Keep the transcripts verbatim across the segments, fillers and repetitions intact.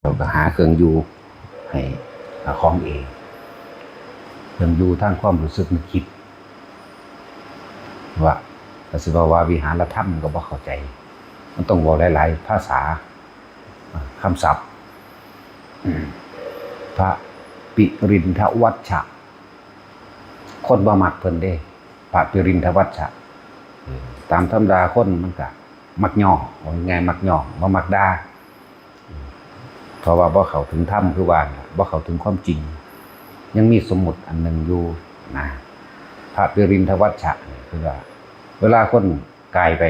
เราก็หาเครื่องอยู่ให้ของเอง เครื่องอยู่ทางความรู้สึกนึกคิด ว่าก็สิว่าว่าวิหารธรรมก็บ่เข้าใจ มันต้องเว้าหลายๆภาษา อ่า คำศัพท์ อืม พระปิรินทวัชชะ คนบ่มักเพิ่นเด้ พระปิรินทวัชชะ เออ ตามธรรมดาคนมันก็มักย่อง ว่าง่ายๆมักย่อง บ่มักด่า เพราะว่าบ่เข้าถึงธรรมคือว่าน่ะ บ่เข้าถึงความจริง ยังมีสมมุติอันหนึ่งอยู่นะ พระปิรินทวัชชะนี่คือว่า เวลาคนกายไป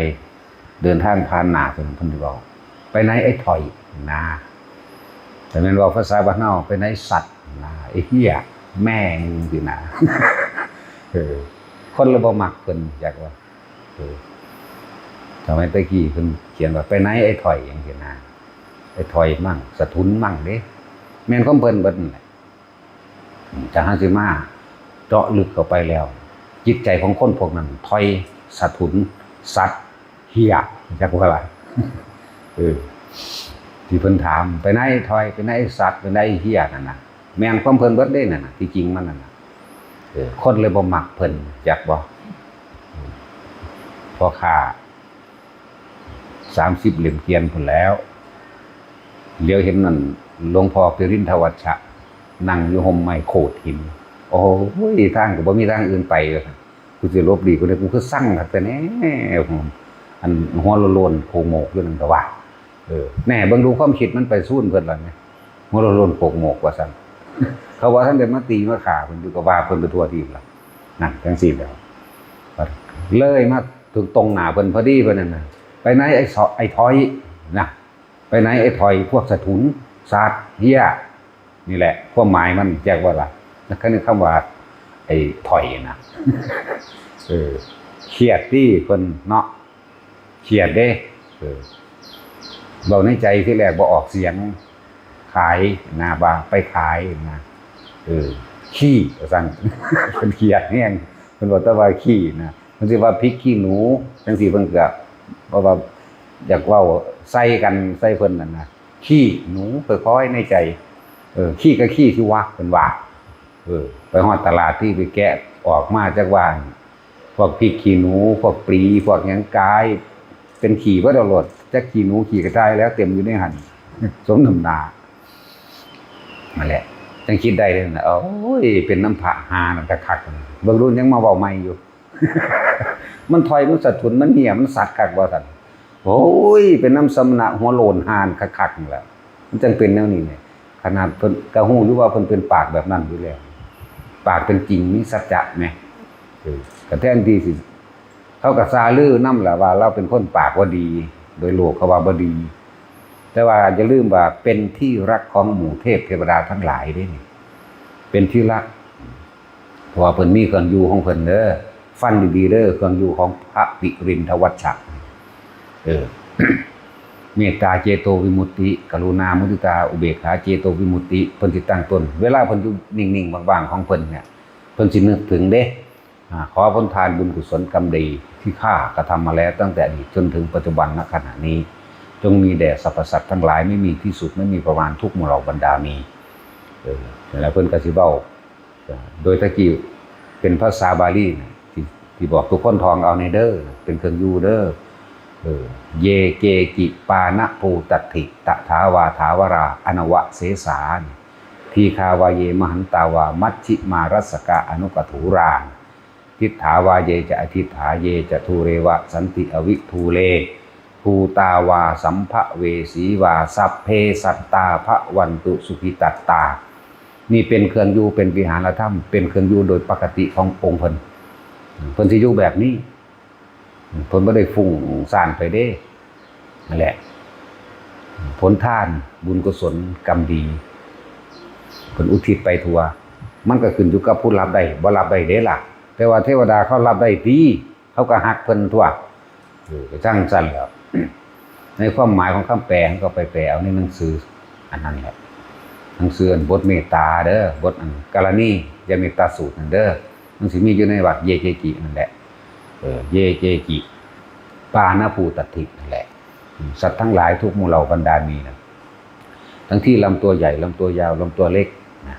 เดินทางผ่านหน้าเพิ่น เพิ่นสิเว้า "ไปไหนไอ้ถ่อย" นะ แต่แม่นเว้าภาษาบ้านเฮา "ไปไหนสัตว์" นะ "ไอ้เหี้ย" "แม่มึง" สินะ เออ คนเลยบ่มักเพิ่น อยากว่า เออ สมัยแต่กี้เพิ่นเขียนว่า "ไปไหนไอ้ถ่อย" จังซี้นะ ไอ้ถ่อยมั่ง สะทุนมั่งเด้ แม่นของเพิ่นเบิดนั่นแหละ อืม แต่หาสิมาเจาะลึกเข้าไปแล้ว จิตใจของคนพวกนั้น ถ่อย สะทุน สัตว์ เหี้ย จักว่าล่ะ เออ ที่เพิ่นถาม "ไปไหนถ่อย ไปไหนสัตว์ ไปไหนเหี้ย" นั่นน่ะ แม่นความเพิ่นเบิดเด้นั่นน่ะ ที่จริงมันนั่นน่ะ เออ คนเลยบ่มักเพิ่น จักบ่ อืม พ่อค้า สามสิบเล่มเกวียนพู้นแหล้ว เหลียวเห็นนั่นหลวงพ่อปิรินทวัชชะ นั่งอยู่ฮ่มไม้โขดหิน "โอ้ย ทางก็บ่มีทางอื่นไป" ว่าซั่น "กูสิหลบหลีก กูเลย กูคือซังคักแท้แน่ อันหัวโล้นๆโขกโหมกอยู่นั่นก็ว่า" เออ แน่ เบิ่งดูความคิดมันไปซูนเพิ่นแล้วไง "หัวโล้นๆโขกโหมก" ว่าซั่น เขาว่าท่านได้มาตีมาฆ่าเพิ่นอยู่ ก็ว่าเพิ่นไปทั่วทีปล่ะ นั่นจังซี่แหล้ว เลยมาถึงตรงหน้าเพิ่นพอดี เพิ่นนั่นน่ะ "ไปไหนไอ้สอ- ไอ้ถ่อย" นะ "ไปไหนไอ้ถ่อย พวกสะทุน สัตว์ เหี้ย" นี่แหละ ความหมายมัน จักว่าล่ะ นั่นคือคำว่า ไอ้ถ่อยนะ เออ เครียดติเพิ่นเนาะ เครียดเด้ เออ เว้าในใจทีแรกบ่ออกเสียง ขายนะ ว่าไปขายนะ เออ ขี้ ว่าซั่น เพิ่นเครียดแฮง เพิ่นบอกแต่ว่าขี้นะ เพิ่นสิว่าพริกขี้หนู จังซี่ เพิ่นก็ เพราะว่าอยากเว้าใส่กัน ใส่เพิ่นนั่นนะ "ขี้หนู" ค่อยๆในใจ เออ "ขี้ก็ขี้สิวะ" เพิ่นว่า เออ ไปฮอดตลาดที่ไปแกะออกมาจากว่า พวกพริกขี้หนู พวกปลี พวกหยังกาย เป็นขี้เบิดเอาโลด จักขี้หนูขี้กระต่ายแล้ว เต็มอยู่ในหั่น สมน้ำหน้า นั่นแหละ จังคิดได้เลยนะ โอ้ย เป็นน้ำพระหานั่นคักๆ เบิ่งดูยังมาเว้าใหม่อยู่ มันถ่อย มันสะทุน มันเหี้ย มันสัตว์คักว่าซั่น โอ้ย เป็นน้ำสมณะหัวโล้นห่านคักๆนั่นแหละ มันจังเป็นแนวนี้เนี่ย ขนาดเพิ่นก็ฮู้อยู่ว่าเพิ่นเป็นปากแบบนั้นอยู่แล้ว ปากเป็นจริง มีสัจจะแหม เออ ก็แทนที่สิ เขาก็ซาลือนำแหละว่าเราเป็นคนปากบ่ดี โดยโลกเขาว่าบ่ดี แต่ว่าอย่าลืมว่าเป็นที่รักของหมู่เทพเทวดาทั้งหลายเด้นี่ เป็นที่รัก เพราะว่าเพิ่นมีเครื่องอยู่ของเพิ่นเด้อ ฟังดีๆเด้อ เครื่องอยู่ของพระปิรินทวัชชะ เออ เมตตาเจโตวิมุตติ กรุณามุทิตา อุเบกขาเจโตวิมุตติ เพิ่นสิตั้งต้น เวลาเพิ่นอยู่นิ่งๆว่างๆของเพิ่นเนี่ย เพิ่นสินึกถึงเด้ อ่า ขอผลทานบุญกุศลกรรมดีที่ข้ากระทำมาแล้วตั้งแต่อดีตจนถึงปัจจุบันณขณะนี้ จงมีแด่สรรพสัตว์ทั้งหลายไม่มีที่สุดไม่มีประมาณทุกหมู่เหล่าบรรดามี เออ แล้วเพิ่นก็สิเว้า โดยตะกี้เป็นภาษาบาลีนะ ที่ ที่บอกทุกคนท่องเอาในเด้อ เป็นเครื่องอยู่เด้อ เออ เย เก กิ ปานะภูตัตถิ ตถาวา ถาวรา อนวเสสา ทีฆาวา เย มหันตาวา มัชฌิมารัสสกา อนุกถูรา ทิฏฐาวา เย จะ อทิฏฐา เย จะ ทูเรวะ สันติ อวิทูเล ภูตาวา สัมภเวสีวา สัพเพ สัตตา ภวันตุ สุขิตัตตา นี่เป็นเครื่องอยู่ เป็นวิหารธรรม เป็นเครื่องอยู่โดยปกติขององค์เพิ่น เพิ่นสิอยู่แบบนี้ เพิ่นบ่ได้ฟุ้งซ่านไปเด้ นั่นแหละ ผลทาน บุญกุศล กรรมดี เพิ่นอุทิศไปทั่ว มันก็ขึ้นอยู่กับผู้รับได้ บ่รับได้เด้ล่ะ แต่ว่าเทวดาเขารับได้ติ เขาก็ฮักเพิ่นทั่ว เออ ก็จั่งซั่นแหล้ว ในความหมายของคำแปลก็ไปแปลเอาในหนังสืออันนั้นแหละ หนังสืออันบทเมตตาเด้อ บทอันกรณียเมตตาสูตรนั่นเด้อ มันสิมีอยู่ในวักเย เก กิ นั่นแหละ เออ เย เก กิ ปานะภูตัตถิ นั่นแหละ อืม สัตว์ทั้งหลายทุกหมู่เหล่าบรรดามีนะ ทั้งที่ลำตัวใหญ่ ลำตัวยาว ลำตัวเล็กนะ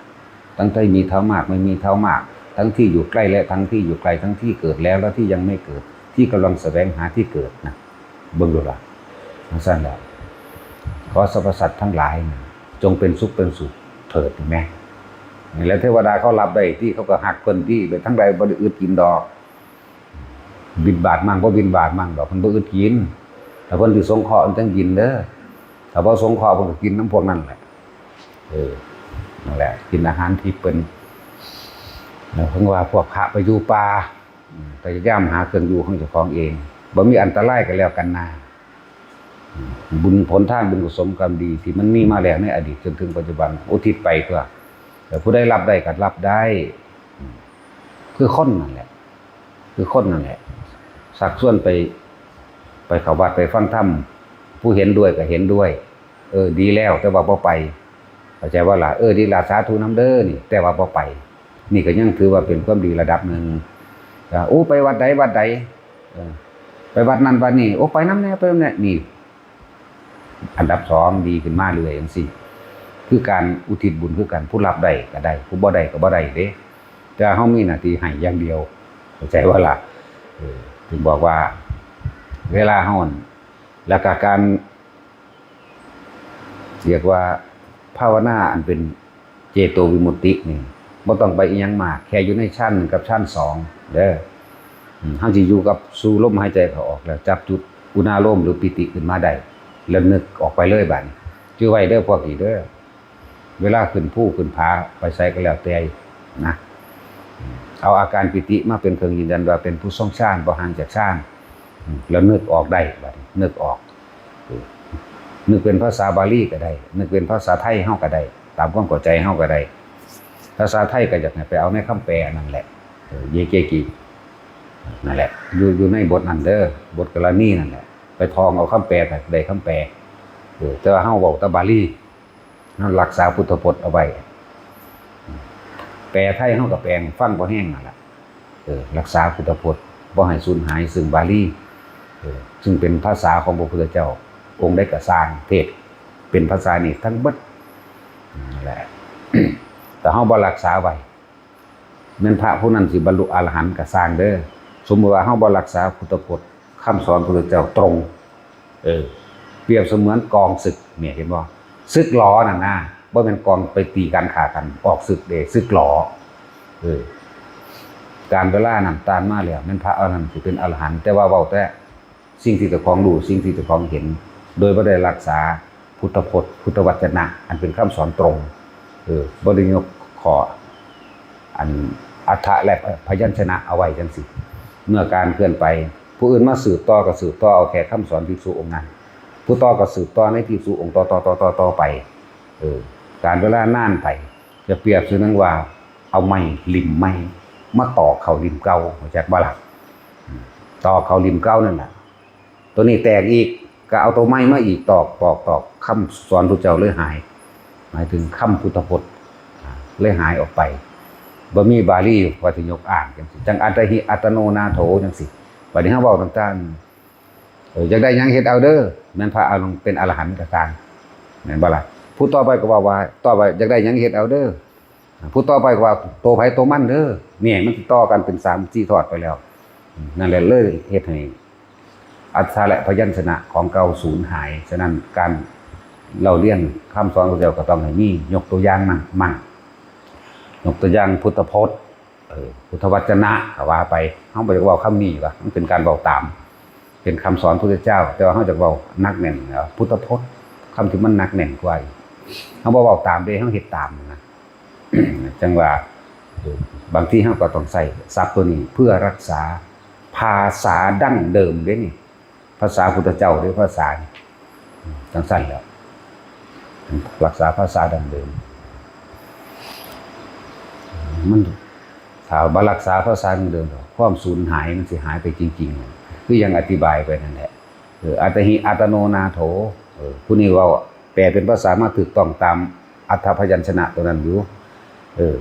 ทั้งที่มีเท้ามาก ไม่มีเท้ามาก ทั้งที่อยู่ใกล้และทั้งที่อยู่ไกล ทั้งที่เกิดแล้วและที่ยังไม่เกิด ที่กำลังแสวงหาที่เกิดนะ เบิ่งดูล่ะ จั่งซั้นแหละ ขอสรรพสัตว์ทั้งหลายนะ จงเป็นสุขเป็นสุขเถิด แม่นบ่ แล้วเทวดาเขารับได้ติ เขาก็ฮักเพิ่นติ ไปทางใดบ่ได้อึดกินดอก บิณฑบาตมั่งบ่บิณฑบาตมั่งดอก เพิ่นบ่อึดกิน ถ้าเพิ่นสิสงเคราะห์เพิ่นจั่งกินเด้อ ถ้าบ่สงเคราะห์เพิ่นก็กินนำพวกนั้นแหละ เออ นั่นแหละ กินอาหารทิพย์เพิ่น แล้วเพิ่นว่าพวกพระไปอยู่ป่า อืม พยายามหาเครื่องอยู่ของเจ้าของเอง บ่มีอันตรายก็แล้วกันนา อืม บุญผลทานบุญกุศลกรรมดีที่มันมีมาแล้วในอดีตจนถึงปัจจุบัน อุทิศไปเพื่อ แต่ผู้ใดรับได้ก็รับได้ อืม คือคนนั่นแหละ คือคนนั่นแหละ ชักชวนไป ไปเข้าวัดไปฟังธรรม ผู้เห็นด้วยก็เห็นด้วย เออ ดีแล้ว แต่ว่าบ่ไป เข้าใจบ่ล่ะ เออ ดีล่ะ สาธุนำเด้อนี่ แต่ว่าบ่ไป นี่ก็ยังถือว่าเป็นความดีระดับหนึ่ง อ่า โอ้ ไปวัดใดวัดใด เออ ไปวัดนั้นวัดนี้ โอ้ ไปนำแหน่ ไปนำแหน่ นี่ อันดับสองดีขึ้นมาเรื่อยจั่งซี้ คือการอุทิศบุญคือกัน ผู้รับได้ก็ได้ ผู้บ่ได้ก็บ่ได้เด้ แต่เฮามีหน้าที่ให้อย่างเดียว เข้าใจบ่ล่ะ เออ ถึงบอกว่า เวลาเฮา แล้วก็การ เรียกว่าภาวนาอันเป็นเจโตวิมุตตินี่ บ่ต้องไปอิหยังมาก แค่อยู่ในฌานหนึ่งกับฌานสองเด้อ อืม เฮาสิอยู่กับสู่ลมหายใจเข้าออก แล้วจับจุดอุณาโลมหรือปีติขึ้นมาได้ แล้วนึกออกไปเลยบัดนี้ จื่อไว้เด้อพวกนี้เด้อ เวลาขึ้นภูขึ้นผาไปไสก็แล้วแต่นะ เอาอาการปีติมาเป็นเครื่องยืนยันว่าเป็นผู้ทรงฌาน บ่ห่างจากฌาน อืม แล้วนึกออกได้บัดนี้ นึกออก เออ นึกเป็นภาษาบาลีก็ได้ นึกเป็นภาษาไทยเฮาก็ได้ ตามความเข้าใจเฮาก็ได้ ภาษาไทยก็อยากให้ไปเอาในคำแปลนั่นแหละ เออ เยเกกิ นั่นแหละ อยู่ อยู่ในบทนั้นเด้อ บทกรณีนั่นแหละ ไปท่องเอาคำแปลก็ได้คำแปล เออ แต่ว่าเฮาเว้าแต่บาลี เฮารักษาพุทธพจน์เอาไว้ แปลไทยเฮาก็แปลให้ฟังพอแฮงนั่นล่ะ เออ รักษาพุทธพจน์ บ่ให้สูญหายซึ่งบาลี เออ ซึ่งเป็นภาษาของพระพุทธเจ้า องค์ใดก็ซ่าง เทศน์เป็นภาษานี้ทั้งเบิด นั่นแหละ แต่เฮาบ่รักษาไว้ แม่นพระผู้นั้นสิบรรลุอรหันต์ก็ซ่างเด้อ สมมุติว่าเฮาบ่รักษาพุทธพจน์ คำสอนพระพุทธเจ้าตรง เออ เปรียบเสมือนกองศึกเนี่ย เห็นบ่ ศึกหลอนั่นนะ บ่แม่นกองไปตีกันฆ่ากัน ออกศึกเด้ ศึกหลอ เออ การเวลานั้นต้านมาแล้ว แม่นพระอรหันต์สิเป็นอรหันต์ แต่ว่าเว้าแต่สิ่งที่เจ้าของรู้ สิ่งที่เจ้าของเห็น โดยบ่ได้รักษาพุทธพจน์ พุทธวจนะ อันเป็นคำสอนตรง เออ บ่ได้ยกข้อ อันอัฏฐะและพยัญชนะเอาไว้จั่งซี้ เมื่อการเคลื่อนไป ผู้อื่นมาสืบต่อก็สืบต่อเอาแค่คำสอนภิกษุองค์นั้น ผู้ต่อก็สืบต่อในภิกษุองค์ต่อๆๆๆๆไป เออ การเวลานานไป จะเปรียบเสมือนว่าเอาไม้หลิ่มไม้มาตอกเข้าหลิ่มเก่า เข้าใจบ่ล่ะ อืม ตอกเข้าหลิ่มเก่านั่นน่ะ ตัวนี้แตกอีก ก็เอาตัวใหม่มาอีก ตอก ตอก ตอก คำสอนพุทธเจ้าเลยหาย หมายถึงคำพุทธพจน์ อ่า เลยหายออกไป บ่มีบาลีว่าสิยกอ้างจั่งซี้ จั่งอัตตหิอัตตโนนาโถจั่งซี้ บัดนี้เฮาเว้าต่างๆ เออ อยากได้หยังเฮ็ดเอาเด้อ แม่นพระอรหันต์เป็นอรหันต์ก็ตาม แม่นบ่ล่ะ ผู้ต่อไปก็เว้าว่า ต่อไปอยากได้หยังเฮ็ดเอาเด้อ ผู้ต่อไปก็ว่าโตไผโตมันเด้อ เนี่ยมันติดต่อกันเป็นสามสี่ทอดไปแล้ว นั่นแหละเลยเฮ็ดให้อัฏฐะและพยัญชนะของเก่าสูญหาย ฉะนั้นการเล่าเรียนคำสอนของเจ้าก็ต้องให้มี ยกตัวอย่างมั่งมั่ง ยกตัวอย่างพุทธพจน์ เออ พุทธวจนะก็ว่าไป เฮาบ่อยากเว้าคำนี้ว่ามันเป็นการเว้าตาม เป็นคำสอนพุทธเจ้า แต่ว่าเฮาจะเว้าหนักแน่นนะ พุทธพจน์ คำที่มันหนักแน่นกว่าอีก เฮาบ่เว้าตามเด้ เฮาเฮ็ดตามนะ จั่งว่า เออ บางทีเฮาก็ต้องใช้ศัพท์ตัวนี้เพื่อรักษาภาษาดั้งเดิมเด้นี่ ภาษาพุทธเจ้าเด้ ภาษานี่ จั่งซั้นแหละ รักษาภาษาดั้งเดิม มัน ถ้าบ่รักษาภาษาดั้งเดิม ความสูญหายมันสิหายไปจริงๆ คือยังอธิบายไปนั่นแหละ เออ อัตตหิอัตตโนนาโถ เออ ผู้นี้เว้า แปลเป็นภาษามาถูกต้องตามอัฏฐพยัญชนะตัวนั้นอยู่ เออ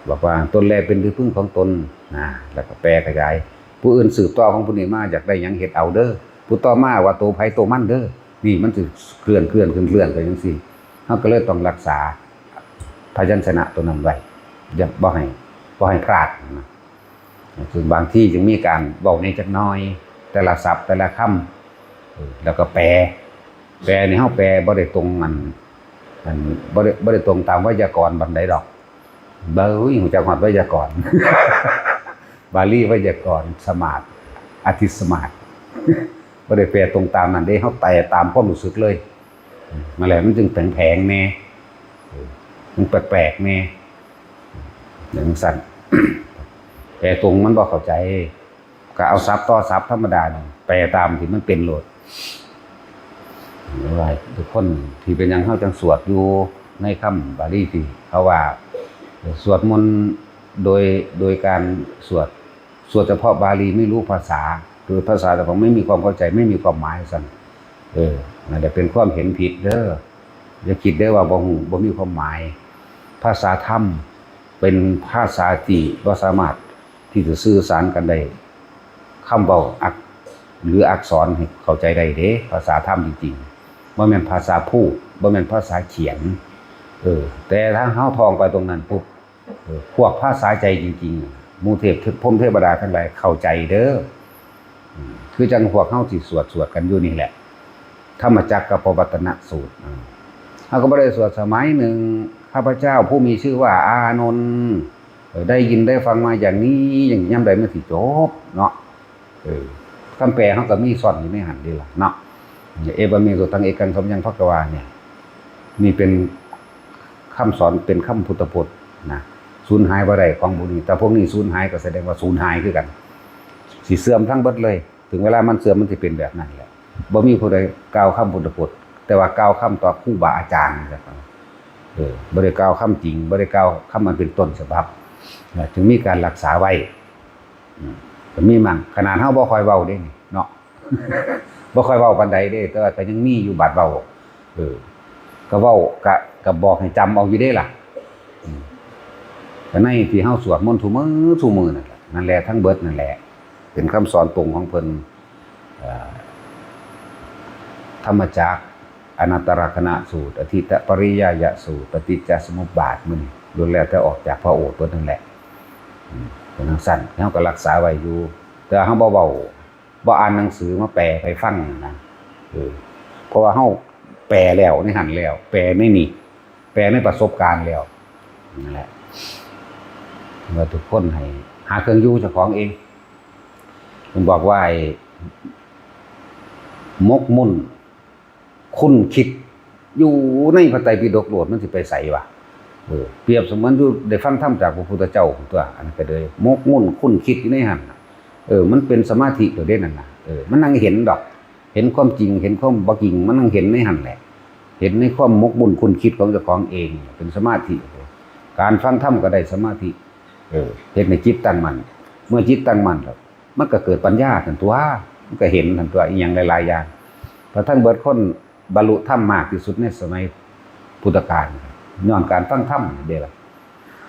บอกว่าตนแลเป็นที่พึ่งของตน นะ แล้วก็แปลขยาย ผู้อื่นสืบต่อของผู้นี้มา อยากได้หยังเฮ็ดเอาเด้อ ผู้ต่อมาว่าโตไผโตมันเด้อ นี่มันสิเคลื่อน เคลื่อน เคลื่อน เคลื่อนไปจั่งซี้ เราก็เลยต้องรักษาพยัญชนะตัวนั้นไว้ อย่า บ่ให้ บ่ให้พลาดนะ ซึ่งบางที่จึงมีการเว้าในจักหน่อย แต่ละศัพท์แต่ละคำ เออ แล้วก็แปล แปลนี่เราแปลบ่ได้ตรงอัน อัน บ่ได้ บ่ได้ตรงตามไวยากรณ์ปานใดดอก เบ้ย ฮู้จักฮอดไวยากรณ์ บาลีไวยากรณ์ สมาร์ท อธิสมาร์ท บ่ได้แปลตรงตามนั้นเด้ เราแปลตามความรู้สึกเลย นั่นแหละ มันจึงแผลงๆแน่ เออ มันแปลกๆแน่ อย่างซั่น แปลตรงมันบ่เข้าใจ ก็เอาศัพท์ต่อศัพท์ธรรมดานี่แปลตามที่มันเป็นโลด ว่าทุกคนที่เป็นหยังเราจังสวดอยู่ในคำบาลีที่เขาว่า สวดมนต์โดย โดยการสวด สวดเฉพาะบาลีไม่รู้ภาษา โดยภาษาแต่ของไม่มีความเข้าใจ ไม่มีความหมายซั่น เออ นั่นแหละเป็นความเห็นผิดเด้อ อย่าคิดเด้อว่าบ่ฮู้ บ่มีความหมาย ภาษาธรรมเป็นภาษาที่บ่สามารถที่จะสื่อสารกันได้ คำเว้าอัก หรืออักษรให้เข้าใจได้เด้ ภาษาธรรมจริงๆ บ่แม่นภาษาพูด บ่แม่นภาษาเขียน เออ แต่ถ้าเฮาท่องไปตรงนั้นปุ๊บ เออ พวกภาษาใจจริงๆ หมู่เทพพรหมเทวดาทั้งหลายเข้าใจเด้อ อืม คือจังพวกเฮาสิสวด สวดกันอยู่นี่แหละ ธรรมจักรกัปปวัตตนสูตร อืม เฮาก็บ่ได้สวดสมัยหนึ่ง ข้าพเจ้าผู้มีชื่อว่าอานนท์ เออ ได้ยินได้ฟังมาอย่างนี้ อย่างนี้ ยามใดมันสิจบเนาะ เออ คำแปลเฮาก็มีซ่อนอยู่ในหั้นเด้ล่ะเนาะ เอวัมเม สุตัง เอกัง สมยัง ภควา เนี่ย นี่เป็นคำสอน เป็นคำพุทธพจน์นะ สูญหายบ่ได้ของพวกนี้ แต่พวกนี้สูญหายก็แสดงว่าสูญหายคือกัน สิเสื่อมทั้งเบิดเลย ถึงเวลามันเสื่อมมันสิเป็นแบบนั้นแหละ บ่มีผู้ใดกล่าวคำพุทธพจน์ แต่ว่ากล่าวคำต่อครูบาอาจารย์นะครับ เออ บ่ได้กล่าวคำจริง บ่ได้กล่าวคำมันเป็นต้นฉบับ นะ จึงมีการรักษาไว้ อืม ก็มีมั่ง ขนาดเฮาบ่ค่อยเว้าเด้นี่เนาะ บ่ค่อยเว้าปานใดเด้ แต่ว่าก็ยังมีอยู่บาดเว้า เออ ก็เว้า ก็ ก็บอกให้จำเอาอยู่เด้ล่ะ อืม ก็ในที่เฮาสวดมนต์ทุกมื้อ ทุกมื้อนั่นแหละ นั่นแหละ ทั้งเบิดนั่นแหละ เป็นคำสอนตรงของเพิ่น เอ่อ ธรรมจักร อนัตตลักษณสูตร อธิตตปริยายสูตร ปฏิจจสมุปบาท มันล้วนแล้วแต่ออกจากพระโอษฐ์เพิ่นนั่นแหละ อืม เป็นจั่งซั่น เฮาก็รักษาไว้อยู่ แต่เฮาบ่เว้า บ่อ่านหนังสือมาแปลให้ฟังนะ เออ เพราะว่าเฮาแปลแล้วในหั้นแล้ว แปลในนี่ แปลในประสบการณ์แล้ว นั่นแหละ ว่าทุกคนให้หาเครื่องอยู่เจ้าของเอง ผมบอกว่าไอ้หมกมุ่น คุ้นคิดอยู่ในพระไตรปิฎกโลด มันสิไปไสวะ เออ เปรียบเสมือนอยู่ได้ฟังธรรมจากพระพุทธเจ้าตัว อันนั้นก็เลยหมกมุ่นคุ้นคิดอยู่ในหั้นน่ะ เออ มันเป็นสมาธิตัวเด่นนั่นน่ะ เออ มันนั่งเห็นดอก เห็นความจริง เห็นความบ่จริง มันนั่งเห็นในหั้นแหละ เห็นในความหมกมุ่นคุ้นคิดของเจ้าของเอง เป็นสมาธิ การฟังธรรมก็ได้สมาธิ เออ เฮ็ดให้จิตตั้งมั่น เมื่อจิตตั้งมั่นแล้ว มันก็เกิดปัญญาทันตัว มันก็เห็นทันตัว อีหยังหลายๆอย่าง พระทั้งเบิดคนบรรลุธรรมมากที่สุดในสมัยพุทธกาล ย้อนการฟังธรรมนี่เด้ล่ะ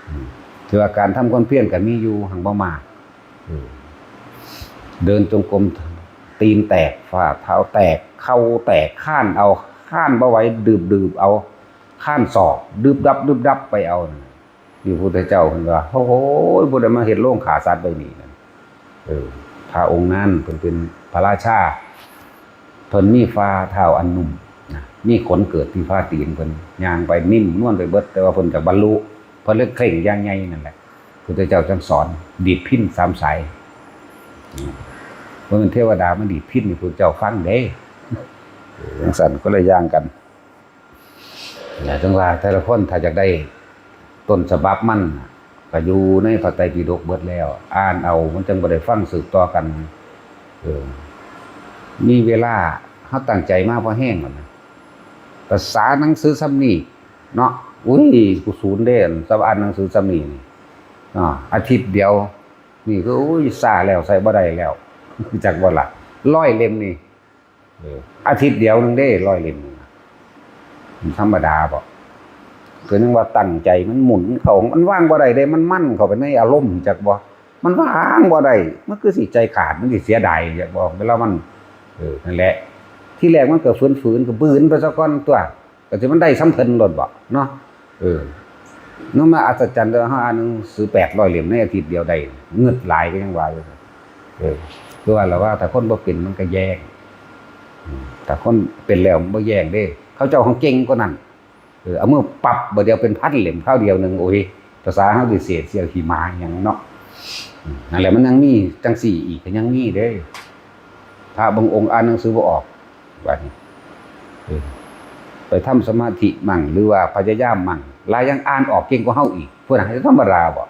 อืม ถือว่าการทำความเพียรก็มีอยู่ หังบ่มาก อืม เดินจงกรม ตีนแตก ฝ่าเท้าแตก เข่าแตก ค้านเอา ค้านบ่ไหว ดืบๆเอา ค้านศอก ดึบดับ ดึบดับไปเอานั่น อยู่พุทธเจ้าเพิ่นว่า โอ้โห ผู้ใดมาเฮ็ดโรงฆ่าสัตว์ไว้นี่นั่น เออ พระองค์นั้นเพิ่นเป็นพระราชา เพิ่นมีฝ่าเท้าอันนุ่มนะ มีขนเกิดที่ฝ่าตีนเพิ่น ย่างไปนิ่มนวลไปเบิด แต่ว่าเพิ่นก็บรรลุ เพิ่นเลยเคร่งอย่างใหญ่นั่นแหละ พุทธเจ้าจังสอน ดีดพิณสามสาย อืม บ่แม่นเทวดามาดีดพิณให้พุทธเจ้าฟังเด้ เออ จังซั่น คนละอย่างกัน นะ จังว่าแต่ละคนถ้าอยากได้ต้นฉบับมันน่ะ ก็อยู่ในพระไตรปิฎกเบิดแล้ว อ่านเอา มันจังบ่ได้ฟังสืบต่อกัน เออ มีเวลา เฮาตั้งใจมาพอแฮงแล้วนะ ภาษาหนังสือส่ำนี้เนาะ อุ้ย กูสูนเด้ สำหรับอ่านหนังสือส่ำนี้นี่ อ่า อาทิตย์เดียว นี่ก็ อุ้ย ซ่าแล้ว ใส่บ่ได้แล้ว จักบ่ล่ะ ร้อยเล่มนี่ เออ อาทิตย์เดียวหนึ่งเด้ ร้อยเล่มหนึ่งน่ะ มันธรรมดาบ่ ก็ยังว่าตั้งใจมันหมุนเข้า มันวางบ่ได้เด้ มันมั่นเข้าไปในอารมณ์ จักบ่ มันวางบ่ได้ มันคือสิใจขาด มันสิเสียดาย จักบ่ เวลามัน เออ นั่นแหละ ที่แรกมันก็ฝืนๆ ก็บืนไปซะก่อนตั๊ว แ ก็สิมันได้ส่ำเพิ่นโลดบ่เนาะ เออ นั่นมาอัศจรรย์เด้อ เฮาอ่านหนังสือแปดร้อยเล่มในอาทิตย์เดียวได้ เงิดหลายก็ยังว่าอยู่ เออ คือว่าล่ะว่าถ้าคนบ่เป็นมันก็แย่ง อืม ถ้าคนเป็นแล้วมันบ่แย่งเด้ เขาเจ้าของเก่งกว่านั้น เออ เอามือปับ บ่เดียวเป็นพันเล่มคราวเดียวหนึ่ง โอ้ย ภาษาเฮาสิเศษเสี้ยวขี้หมาหยังเนาะ อืม นั่นแหละ มันยังมีจังซี่อีก ก็ยังมีเด้ พระบางองค์อ่านหนังสือบ่ออก บัดนี้ เออ ไปทำสมาธิมั่ง หรือว่าพยายามมั่ง หลายอย่างอ่านออกเก่งกว่าเฮาอีก พวกนั้นธรรมดาบ่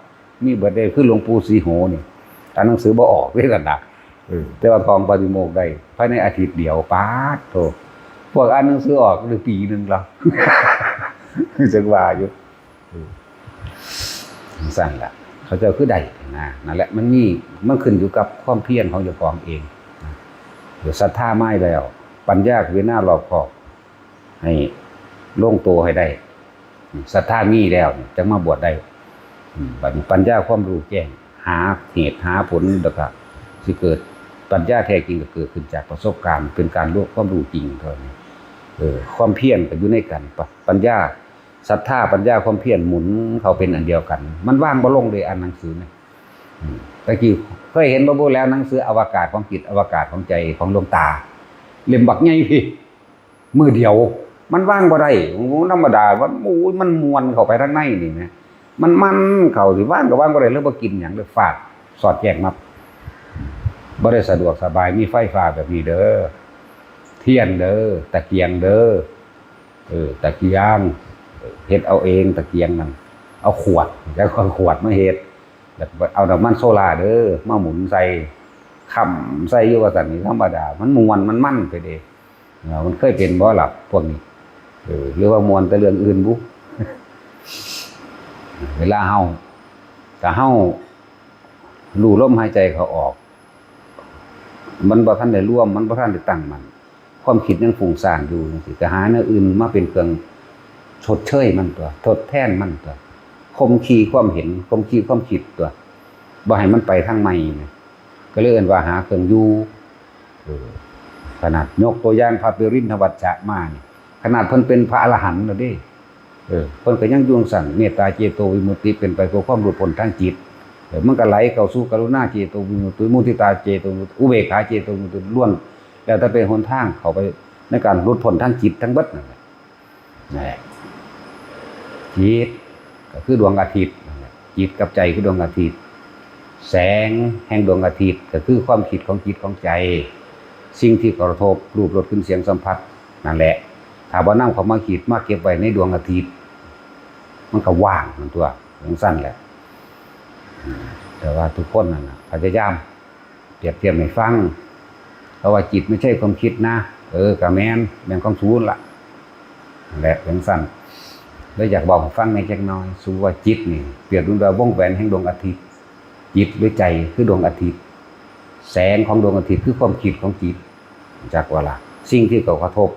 มีเบิดเด้ คือหลวงปู่ศรีโหนี่ อ่านหนังสือบ่ออกเด้ นั่นน่ะ เออ แต่ว่าท่องปาฏิโมกข์ได้ ภายในอาทิตย์เดียว ป๊าดโธ่ พวกอ่านหนังสือออกได้ปีหนึ่งแล้ว จั่งว่าอยู่ เออ จั่งซั่นล่ะ เขาเจ้าคือได้นะ นั่นแหละ มันมี มันขึ้นอยู่กับความเพียรของเจ้าของเองนะ เดี๋ยวศรัทธามาแล้ว ปัญญาพิจารณารอบคอบ ให้ลงตัวให้ได้ ศรัทธามีแล้วนี่จั่งมาบวชได้ อืม บัดนี้ปัญญาความรู้แจ้ง หาเหตุหาผล แล้วก็สิเกิด ปัญญาแท้จริงก็เกิดขึ้นจากประสบการณ์ เป็นการรู้ความรู้จริงเท่านั้น เออ ความเพียรก็อยู่ในกัน ปะ ปัญญา ศรัทธา ปัญญา ความเพียรหมุนเข้าเป็นอันเดียวกัน มันวางบ่ลงเลย อ่านหนังสือนะ อืม ตะกี้เคยเห็นบ่บุแล้ว หนังสืออวกาศของจิต อวกาศของใจของหลวงตา เล่มบักใหญ่พี่ มื้อเดียว มันวางบ่ได้ โอ้ ธรรมดา มัน โอ้ย มันม่วนเข้าไปทางในนี่นะ มัน มันเข้าสิวางก็วางบ่ได้ แล้วบ่กินหยังเลย ฟาด สอดแจ้งมับ บ่ได้สะดวกสบาย มีไฟฟ้าแบบนี้เด้อ เทียนเด้อ ตะเกียงเด้อ เออ ตะเกียง เฮ็ดเอาเอง ตะเกียงนั่น เอาขวด แล้วก็เอาขวดมาเฮ็ด แล้วก็เอาน้ำมันโซล่าเด้อ มาหมุนใส่ ค้ำใส่อยู่ว่าซั่นนี่ ธรรมดา มันม่วน มันมันไปเด้ เออ มันเคยเป็นบ่ล่ะพวกนี้ เออ หรือว่าม่วนแต่เรื่องอื่นบุ เวลาเฮา ถ้าเฮารู้ลมหายใจเข้าออก มันบ่ทันได้รวม มันบ่ทันได้ตั้งมั่น ความคิดยังฟุ้งซ่านอยู่จั่งซี้ ก็หาแนวอื่นมาเป็นเครื่องชดเชยมันตั๊ว ทดแทนมันตั๊ว ข่มขีความเห็น ข่มขีความคิดตั๊ว บ่ให้มันไปทางใหม่นะ ก็เลยเอิ้นว่าหาเครื่องอยู่ เออ ขนาดยกตัวอย่างพระปริณฑวัชชะมานี่ ขนาดเพิ่นเป็นพระอรหันต์แล้วเด้ เออ เพิ่นก็ยังอยู่จั่งซั่น เมตตาเจโตวิมุตติเป็นไปเพื่อความหลุดพ้นทางจิต เออ มันก็ไหลเข้าสู่กรุณาเจโตวิมุตติ มุทิตาเจโตวิมุตติ อุเบกขาเจโตวิมุตติ ล้วนแล้วแต่เป็นหนทางเข้าไปในการหลุดพ้นทางจิตทั้งเบิดนั่นแหละ นั่นแหละ จิตก็คือดวงอาทิตย์นั่นแหละ จิตกับใจคือดวงอาทิตย์ แสงแห่งดวงอาทิตย์ก็คือความคิดของจิตของใจ สิ่งที่กระทบรูปรสกลิ่นเสียงสัมผัสนั่นแหละ ถ้าบ่นำเข้ามาคิดมาเก็บไว้ในดวงอาทิตย์ มันก็ว่างมันตั๊ว จั่งซั่นแหละ อืม แต่ว่าทุกคนนั่นน่ะ พยายามเปรียบเทียบให้ฟัง เพราะว่าจิตไม่ใช่ความคิดนะ เออ ก็แม่น แม่นของสูนั่นล่ะ นั่นแหละ จั่งซั่น เลยอยากบอกให้ฟังแหน่จักหน่อย สูว่าจิตนี่ เปรียบเหมือนว่าวงแหวนแห่งดวงอาทิตย์ จิตหรือใจคือดวงอาทิตย์ แสงของดวงอาทิตย์คือความคิดของจิต จักว่าล่ะ สิ่งที่เขากระทบ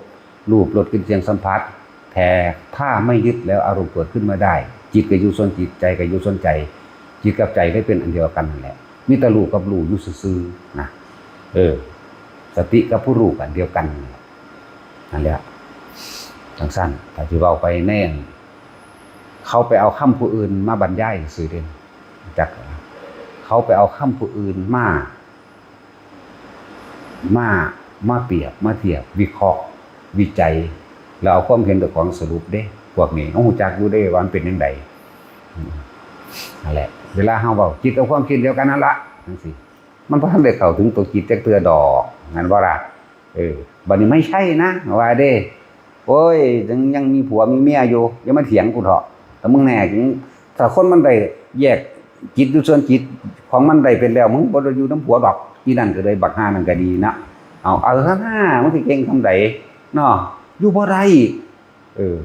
รูป รส กลิ่น เสียง สัมผัส แต่ถ้าไม่ยึดแล้วอารมณ์เกิดขึ้นมาได้ จิตก็อยู่ส่วนจิต ใจก็อยู่ส่วนใจ จิตกับใจได้เป็นอันเดียวกันนั่นแหละ มีแต่รู้กับรู้อยู่ซื่อๆ นะ เออ สติกับผู้รู้อันเดียวกันนั่นแหละ นั่นแหละ จั่งซั่น ถ้าสิเว้าไปแน่ เขาไปเอาคำผู้อื่นมาบรรยายซื่อเด้ จัก เขาไปเอาคำผู้อื่นมา มา มาเปรียบ มาเทียบ วิเคราะห์ วิจัย แล้วเอาความเห็นเจ้าของสรุปเด้ พวกนี้ เขารู้จักอยู่เด้ว่ามันเป็นจั่งใด อืม นั่นแหละ เวลาเฮาเว้า จิตกับความคิดเดียวกันนั่นละ จั่งซี้ มันบ่ทันได้เข้าถึงตัวจิตจักเทื่อดอก แม่นบ่ล่ะ เออ บัดนี้ไม่ใช่นะ ว่าเด้ โอ้ย ยัง ยังมีผัวมีเมียอยู่ อย่ามาเถียงกูเถาะ แต่มึงแน่จริง ถ้าคนมันได้แยกจิตอยู่ส่วนจิตของมันได้เป็นแล้ว มึงบ่ได้อยู่นำผัวดอก อีนั่นก็เลย บักห่านั่นก็ดีนะ เอา เอาซะนะ มันสิเก่งส่ำใดเนาะ อยู่บ่ได้ เออ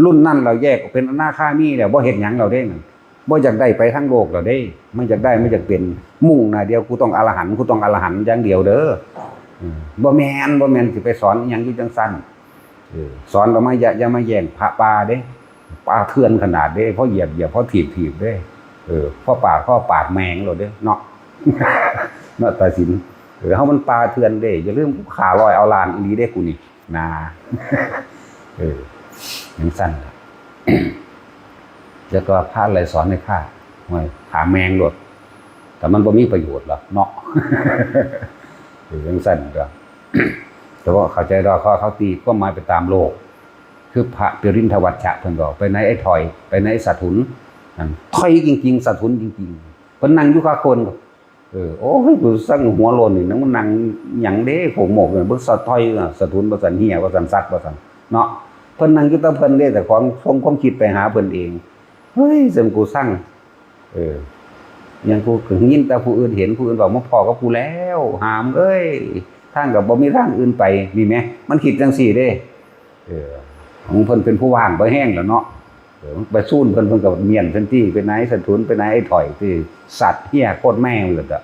รุ่นนั้นเราแยกออกเป็นอนาคามีแล้ว บ่เฮ็ดหยังแล้วเด้นั่น บ่อยากได้ไปทางโลกแล้วเด้ มันอยากได้ มันอยากเป็น มุ่งหน้าเดียว กูต้องอรหันต์ กูต้องอรหันต์อย่างเดียวเด้อ อืม บ่แม่น บ่แม่นสิไปสอนอิหยังอยู่จั่งซั่น เออ สอนแล้วมาอย่า อย่ามาแย่งพระป่าเด้ ป่าเถื่อนขนาดเด้ พอเหยียบเหยียบ พอถีบถีบเด้ เออ พอปาด พอปาดแมงโลดเด้เนาะ เนาะ ตาสิน เออ เฮามันป่าเถื่อนเด้ อย่าลืม กูฆ่าร้อยเอาล้านอีหลีเด้กูนี่ นะ เออ จั่งซั้นล่ะ แล้วก็พระอะไรสอนให้ฆ่า โอ้ย ฆ่าแม่งโลด แต่มันบ่มีประโยชน์หรอกเนาะ เออ จั่งซั้นก็ แต่ว่าเข้าใจดอก เขา เขาตีความหมายไปตามโลก คือพระปริณฑวัชชะเพิ่นบอก ไปไหนไอ้ถอย ไปไหนไอ้สะทุน นั่นถอยจริงๆ สะทุนจริงๆ เพิ่นนั่งอยู่คาโคน เออ โอ้ย กูสั่งหัวโลนนี่นะ มันนั่งหยังเด้ โขกโมกเนี่ย เบิ่งสะถอยน่ะ สะทุนว่าซั่น เฮียว่าซั่น สัตว์ว่าซั่น เนาะ เพิ่นนั่งอยู่แต่เพิ่นเด้ แต่ของ ส่งความคิดไปหาเพิ่นเอง เฮ้ย จั่งกูสั่ง เออ ยังกูก็ยินแต่ผู้อื่นเห็น ผู้อื่นบอก มาพ้อกับกูแล้ว หามเอ้ย ทางก็บ่มีทางอื่นไป นี่แหม มันคิดจั่งซี้เด้ เออ ของเพิ่นเป็นผู้ว่างบ่แฮงแล้วเนาะ เออ ไปซูนเพิ่น เพิ่นก็เมี้ยนทันที ไปไหนสะทุน ไปไหนไอ้ถอย ที่สัตว์เฮียโคตรแม่งเลยอะ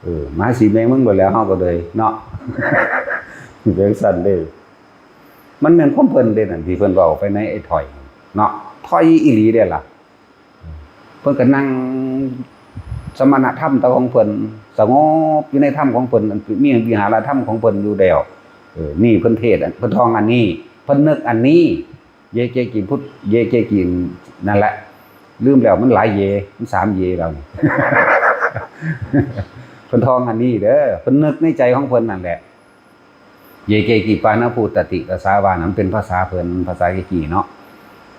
เออ หมาสีแมงมึงหมดแล้ว เฮาก็เลยเนาะ เป็นจั่งซั้นเด้ มันแม่นความเพิ่นเด้นั่น ที่เพิ่นเว้าไปในไอ้ถอยเนาะ ถอยอีหลีเด้ล่ะ เพิ่นก็นั่งสมณธรรมแต่ของเพิ่น สงบอยู่ในธรรมของเพิ่น อันมีวิหารธรรมของเพิ่นอยู่แล้ว เออ นี่เพิ่นเทศน์อัน เพิ่นท่องอันนี้ เพิ่นนึกอันนี้ เยเกกิพุทธ เยเกกิ นั่นแหละ ลืมแล้ว มันหลายเย มันสามเยแล้ว เพิ่นท่องอันนี้เด้อ เพิ่นนึกในใจของเพิ่นนั่นแหละ เยเกกิปานะภูตติตสาว่านะ มันเป็นภาษาเพิ่น ภาษาเยกีเนาะ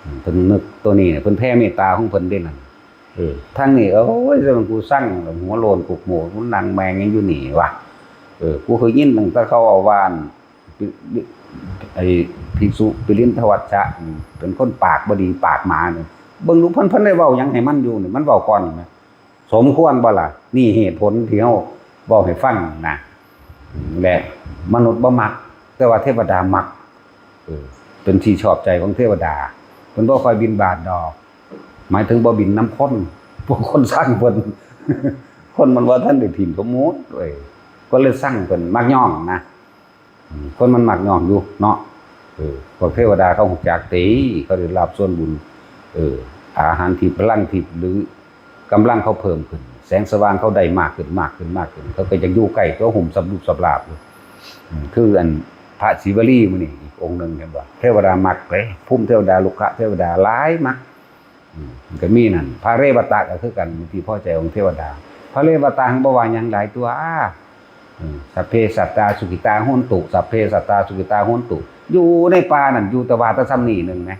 อืม เพิ่นนึกตัวนี้เนี่ย เพิ่นแผ่เมตตาของเพิ่นเด้นั่น เออ ทางนี้ โอ้ย เรื่องกูสั่ง หัวโลนกุกโหมก มันนั่งแมงยังอยู่นี่วะ เออ กูเคยยินตั้งแต่เขาเอาว่า ไอ้ภิกษุปริณฑวัชชะ เป็นคนปากบ่ดี ปากหมาเนี่ย เบิ่งดูเพิ่น เพิ่นได้เว้าหยังให้มันอยู่นี่ มันเว้าก่อนนะ สมควรบ่ล่ะ นี่เหตุผลที่เฮาเว้าให้ฟังนะ และมนุษย์บ่มัก แต่ว่าเทวดามัก เออ เป็นที่ชอบใจของเทวดา เพิ่นบ่ค่อยบิณฑบาตดอก หมายถึงบ่บิณนำคน พวกคนซังเพิ่น คนมันว่าท่านได้ถิ่นสมมุติเว้ย ก็เลยซังเพิ่น มักย่องนะ อืม คนมันมักย่องอยู่เนาะ เออ พวกเทวดาเขาฮู้จักติ เขาได้รับส่วนบุญ เออ อาหารทิพย์ พลังทิพย์ หรือกำลังเขาเพิ่มขึ้น แสงสว่างเขาได้มากขึ้น มากขึ้น มากขึ้น เขาก็อยากอยู่ใกล้ตัว ห่มสำรุปสำราบอยู่ อืม คืออันพระศิวลีมื้อนี้อีกองค์หนึ่ง เห็นบ่ เทวดามักเด้ ภูมิเทวดา รุกขเทวดาหลายมัก อืม มันก็มีนั่น พระเรวตะก็คือกัน เป็นที่พอใจของเทวดา พระเรวตะหั้นบ่ว่าหยังหลายตัว อืม สัพเพสัตตาสุขิตาโหนตุ สัพเพสัตตาสุขิตาโหนตุ อยู่ในป่านั่น อยู่แต่ว่าแต่ส่ำนี้หนึ่งนะ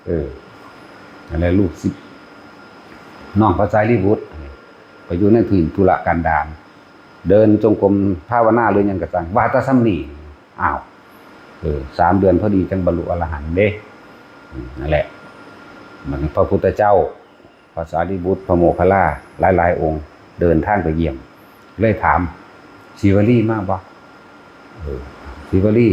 เออ นั่นแหละ ลูกศิษย์ น้องพระสารีบุตร ไปอยู่ในถิ่นทุรกันดาร เดินจงกรมภาวนาหรือหยังก็ช่าง ว่าแต่ส่ำนี้ อ้าว เออ สามเดือนพอดีจั่งบรรลุอรหันต์เด้ อืม นั่นแหละ มันพระพุทธเจ้า พระสารีบุตร พระโมคคัลลา หลายๆ องค์ เดินทางไปเยี่ยม เลยถาม "ศิวลีมาบ่?" เออ "ศิวลี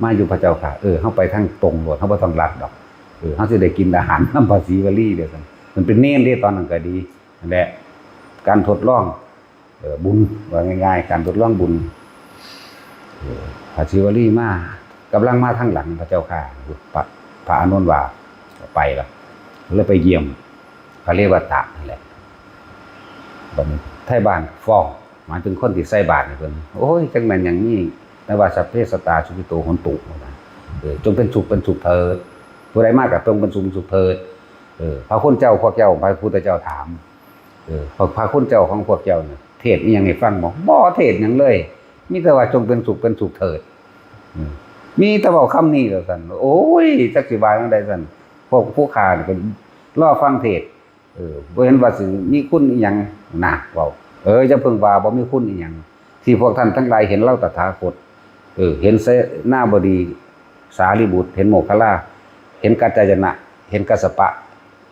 มาอยู่พระเจ้าค่ะ" "เออ เฮาไปทางตรงโลด เฮาบ่ต้องลัดดอก เออ เฮาสิได้กินอาหารนำพระศิวลีเด้อ" ซั่น มันเป็นเณรเด้ ตอนนั้นก็ดี นั่นแหละ การทดลอง เอ่อ บุญ ว่าง่ายๆ การทดลองบุญ เอ่อ พระศิวลีมา กำลังมาทางหลังพระเจ้าค่ะ พระ พระอานนท์ว่า "ไปละ" เลยไปเยี่ยมพระเรวตะนั่นแหละ บัดนี้ไทบ้านฟ้อง หมายถึงคนที่ใส่บาตรให้เพิ่น "โอ้ย จักแม่นหยังนี่ แต่ว่าสัพเพสัตตาสุขิโตโหนตุ" ว่าซั่น เออ "จงเป็นสุขเป็นสุขเถิด ผู้ใดมาก็จงเป็นสุขเป็นสุขเถิด" เออ พระคุณเจ้า พวกเจ้า พระพุทธเจ้าถาม เออ พระ พระคุณเจ้าของพวกเจ้าเนี่ย เทศน์อิหยังให้ฟังบ่ บ่เทศน์หยังเลย มีแต่ว่า "จงเป็นสุขเป็นสุขเถิด" อืม มีแต่เว้าคำนี้เท่านั้น โอ้ย จักสิว่าจั่งใดซั่น พวกผู้ข้านี่ก็รอฟังเทศน์ เออ บ่เห็นว่าสิมีคุณอิหยังนะ เว้า เออ อย่าเพิ่งว่าบ่มีคุณอิหยัง ที่พวกท่านทั้งหลายเห็นเราตถาคต เออ เห็นเสนาบดีสารีบุตร เห็นโมคคัลลา เห็นกัจจายนะ เห็นกัสสปะ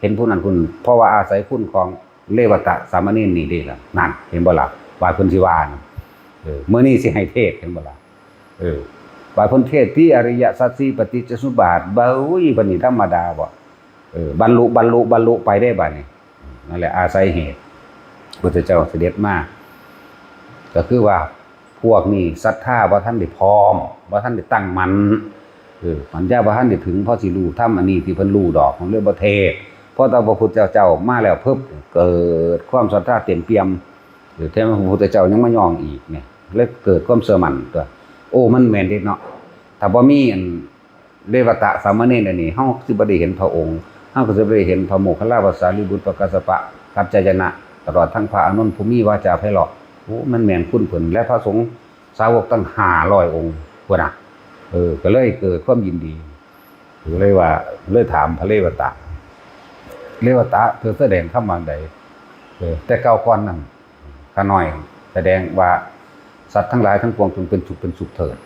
เห็นผู้นั้นผู้นี้ เพราะว่าอาศัยคุณของเรวตะสามเณรนี่เด้ล่ะ นั่น เห็นบ่ล่ะ ว่าเพิ่นสิว่านั่น เออ มื้อนี้สิให้เทศน์ เห็นบ่ล่ะ เออ ว่าเพิ่นเทศน์ที่อริยสัจสี่ ปฏิจจสมุปบาท เบ้ย เพิ่นนี่ธรรมดาบ่ เออ บรรลุ บรรลุ บรรลุไปได้บัดนี้ นั่นแหละอาศัยเหตุ พุทธเจ้าเสด็จมา ก็คือว่าพวกนี้ศรัทธาบ่ทันได้พร้อม บ่ทันได้ตั้งมั่น เออ ปัญญาบ่ทันได้ถึง พอสิรู้ธรรมอันนี้ที่เพิ่นรู้ดอก เพิ่นเลยบ่เทศน์ พอแต่พระพุทธเจ้ามาแล้วปุ๊บ เกิดความศรัทธาเต็มเปี่ยม เออ แถมพระพุทธเจ้ายังมาย้องอีกเนี่ย เลยเกิดความเชื่อมั่นตั๊ว โอ้ มันแม่นเด้เนาะ ถ้าบ่มีอัน เรวตะสามเณรอันนี้ เฮาสิบ่ได้เห็นพระองค์ เฮาก็สิบ่ได้เห็นพระโมคคัลลา พระสารีบุตร พระกัสสปะ กัจจายนะ ตลอดทั้งพระอานนท์ผู้มีวาจาไพเราะ โอ้ มันแม่นคุณเพิ่น และพระสงฆ์สาวกตั้งห้าร้อยองค์พุ้นน่ะ เออ ก็เลยเกิดความยินดี ก็เลยว่า เลยถามพระเรวตะ เรวตะ เธอแสดงธรรมว่าใด เออ แต่เก่าก่อนนั้น ข้าน้อยแสดงว่าสัตว์ทั้งหลายทั้งปวงจงเป็นสุขเป็นสุขเถิด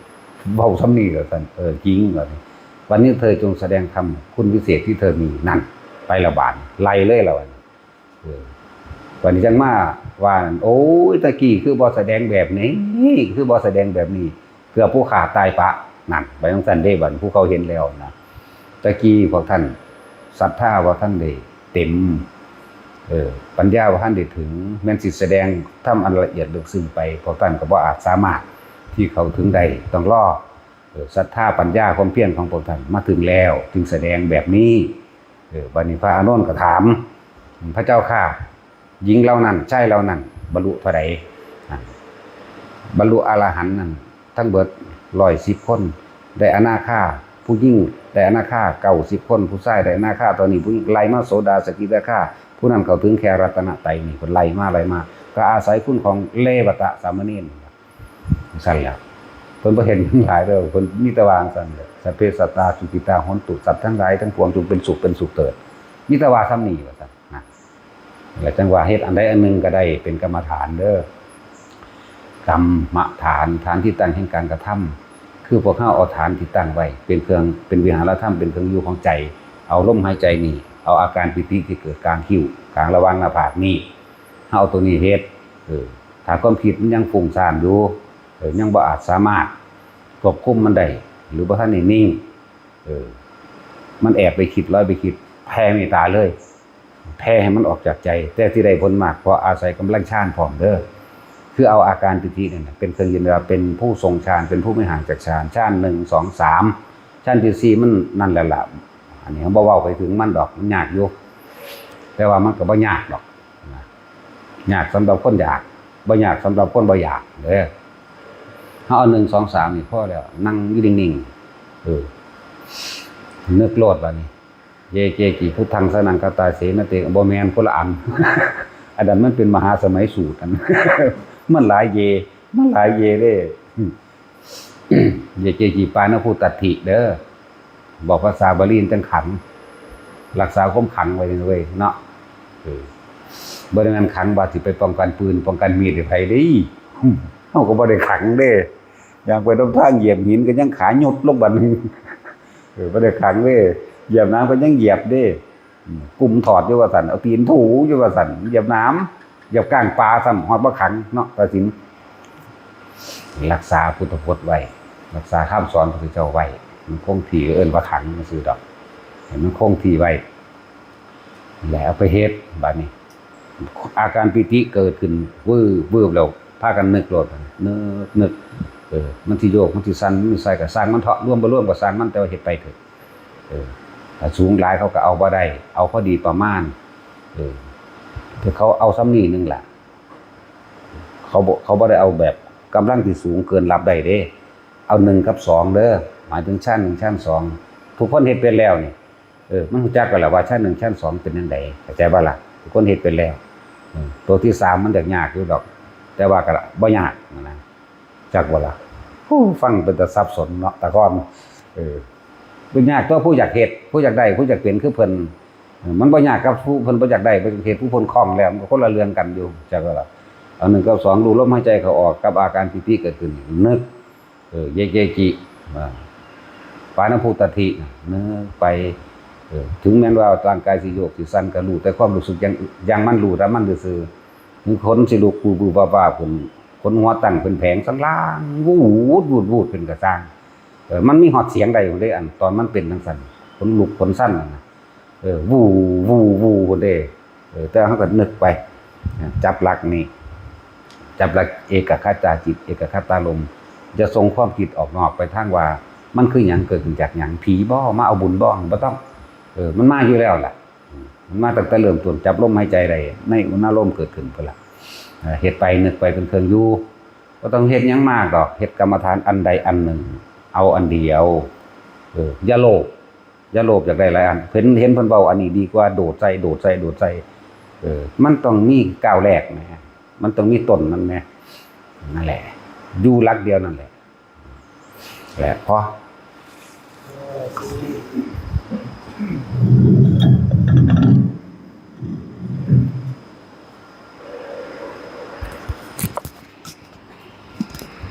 เว้าส่ำนี้ก็ซั่น เออ จริงว่าซั่น วันนี้เธอจงแสดงธรรมคุณวิเศษที่เธอมีนั่น ไปละบาด ไล่เลยละวัน เออ วันนี้จังมาว่านั่น โอ้ย ตะกี้คือบ่แสดงแบบนี้ คือบ่แสดงแบบนี้ เพื่อผู้ข้าตายปะ นั่น ไปจังซั่นเด้ บัดผู้เขาเห็นแล้วนะ ตะกี้พวกท่านศรัทธาบ่ทันได้เต็ม เออ ปัญญาบ่ทันได้ถึง แม่นสิแสดงธรรมอันละเอียดลึกซึ้งไป พวกท่านก็บ่อาจสามารถที่เข้าถึงได้ ต้องรอ เออ ศรัทธาปัญญาความเพียรของพวกท่านมาถึงแล้ว จึงแสดงแบบนี้ เออ บัดนี้พระอานนท์ก็ถาม พระเจ้าข้า หญิงเหล่านั้น ชายเหล่านั้น บรรลุเท่าใด อ่ะ บรรลุอรหันต์นั่น ทั้งเบิดร้อยสิบคน ได้อนาคา ผู้หญิงได้อนาคาเก้าสิบคน ผู้ชายได้อนาคาเท่านี้ ผู้หญิงไล่มาโสดา สกิทาคา ผู้นั้นเข้าถึงแค่รัตนตรัยนี่ เพิ่นไล่มา ไล่มา ก็อาศัยคุณของเรวตะสามเณร ซั่นแหละ เพิ่นบ่เห็นหยังหลายเด้อ เพิ่นมีแต่ว่าจั่งซั่นแหละ สัพเพสัตตาสุขิตาโหนตุ สัตว์ทั้งหลายทั้งปวงจงเป็นสุขเป็นสุขเถิด มีแต่ว่าส่ำนี้ว่าซั่นนะ แล้วจั่งว่าเฮ็ดอันใดอันหนึ่งก็ได้เป็นกรรมฐานเด้อ กรรมฐาน ฐานที่ตั้งแห่งการกระทำ คือพวกเฮาเอาฐานที่ตั้งไว้ เป็นเครื่อง เป็นวิหารธรรม เป็นเครื่องอยู่ของใจ เอาลมหายใจนี่ เอาอาการปีติที่เกิดกลางคิ้ว กลางระหว่างหน้าผากนี่ เฮาเอาตัวนี้เฮ็ด เออ ถ้าความคิดมันยังฟุ้งซ่านอยู่ เออ ยังบ่อาจสามารถควบคุมมันได้ หรือบ่ทันได้นิ่ง เออ มันแอบไปคิด ลอยไปคิด แผ่เมตตาเลย แผ่ให้มันออกจากใจ แต่สิได้ผลมาก เพราะอาศัยกำลังฌานพร้อมเด้อ คือเอาอาการปีตินั่นน่ะ เป็นเครื่องยืนยันว่าเป็นผู้ทรงฌาน เป็นผู้ไม่ห่างจากฌาน ฌานหนึ่ง สอง สาม ฌานที่สี่มันนั่นแหละล่ะ อันนี้เฮาบ่เว้าไปถึงมันดอก มันยากอยู่ แต่ว่ามันก็บ่ยากดอกนะ ยากสำหรับคนอยาก บ่ยากสำหรับคนบ่อยากเด้อ เฮาเอาหนึ่ง สอง สาม นี่พอแล้ว นั่งอยู่นิ่งๆ เออ นึกโลดบัดนี้ เย เก กิ พุทธัง สรณัง คัจฉามิ บ่แม่น คนละอัน อันนั้นมันเป็นมหาสมัยสูตร อัน มันหลายเย มันหลายเยเด้ เย เก กิ ปานะ พุทธัตถิ เด้อ บอกภาษาบาลีจั่งขัง รักษาความขังไว้เว้ยเนาะ เออ บ่ได้แม่นขังว่าสิไปป้องกันปืน ป้องกันมีดให้ไผเด้ เฮาก็บ่ได้ขังเด้ ย่างไปนำทางเหยียบหินก็ยังขาหยุดลงบัดหนึ่ง เออ บ่ได้ขังเด้ เหยียบน้ำก็ยังเหยียบเด้ อืม กุมถอดอยู่ว่าซั่น เอาตีนถูอยู่ว่าซั่น เหยียบน้ำ เหยียบก้างปลาซ้ำ ฮอดบ่ขังเนาะ ตัดสิน รักษาพุทธพจน์ไว้ รักษาคำสอนพระพุทธเจ้าไว้ มันคงที่ เอิ้นว่าขังซื่อดอก ให้มันคงที่ไว้ แล้วเอาไปเฮ็ด บัดนี้ อาการปีติเกิดขึ้น วืบ วืบ แล้วพากันนึกโลด นึก นึก เออ มันสิโยก มันสิสั่น มันสิไสก็ซ่างมันเถาะ รวมบ่รวมก็ซ่างมัน แต่ว่าเฮ็ดไปเถอะ เออ ถ้าสูงหลายเขาก็เอาบ่ได้ เอาพอดีประมาณ เออ แต่เขาเอาส่ำนี้หนึ่งล่ะ เขาบ่ เขาบ่ได้เอาแบบกำลังที่สูงเกินรับได้เด้ เอาหนึ่งกับสองเด้อ หมายถึงฌานหนึ่งฌานสอง ทุกคนเฮ็ดเป็นแล้วนี่ เออ มันรู้จักกันแล้วว่าฌานหนึ่งฌานสองเป็นจั่งใด เข้าใจบ่ล่ะ ทุกคนเฮ็ดเป็นแล้ว เออ ตัวที่สามมันจะยากอยู่ดอก แต่ว่าก็บ่ยากนะ จักบ่ล่ะ โอ้ ฟังเป็นตาสับสนเนาะ ตะกอน เออ เป็นยากตัวผู้อยากเฮ็ด ผู้อยากได้ ผู้อยากเป็นคือเพิ่น เออ มันบ่ยากกับผู้เพิ่นบ่อยากได้ บ่อยากเฮ็ด ผู้เพิ่นคล่องแล้ว มันก็คนละเรื่องกันอยู่ จักบ่ล่ะ เอาหนึ่งกับสอง รู้ลมหายใจเข้าออก กับอาการปีติเกิดขึ้น นึก เออ เย เก กิ อ่า ปานะ พุทธัตถิ นึกไป เออ ถึงแม้นว่าร่างกายสิโยกสิสั่นก็รู้ แต่ความรู้สึกยัง ยังมันรู้แต่มันซื่อๆ ถึงขนสิลุก ปูปูปาปาขึ้น ขนหัวตั้งเป็นแผงสันล่าง วูด วูด วูด เป็นกระซ่าง เออ มันมีฮอดเสียงได้อยู่เด้ อันตอนมันเป็นจั่งซั่น ขนลุกขนสั่นน่ะนะ เออ วู วู วู พู้นเด้ เออ แต่เฮาก็นึกไป จับหลักนี่ จับหลักเอกคตาจิต เอกคตารมณ์ จะส่งความคิดออกนอกไปทางว่า มันคือหยัง เกิดขึ้นจากหยัง ผีบ่ มาเอาบุญบ่ บ่ต้อง เออ มันมาอยู่แล้วล่ะ อืม มันมาตั้งแต่เริ่มต้น จับลมหายใจได้ ในอุณาโลมเกิดขึ้นพุ้นล่ะ เออ เฮ็ดไปนึกไปเป็นเครื่องอยู่ บ่ต้องเฮ็ดหยังมากดอก เฮ็ดกรรมฐานอันใดอันหนึ่ง เอาอันเดียว เออ อย่าโลภ อย่าโลภอยากได้หลายอัน เห็น เห็นเพิ่นเว้าอันนี้ดีกว่า โดดใส่ โดดใส่ โดดใส่ เออ มันต้องมีก้าวแรกนะ มันต้องมีต้นมันนะ นั่นแหละ อยู่หลักเดียวนั่นแหละ แหละ พอ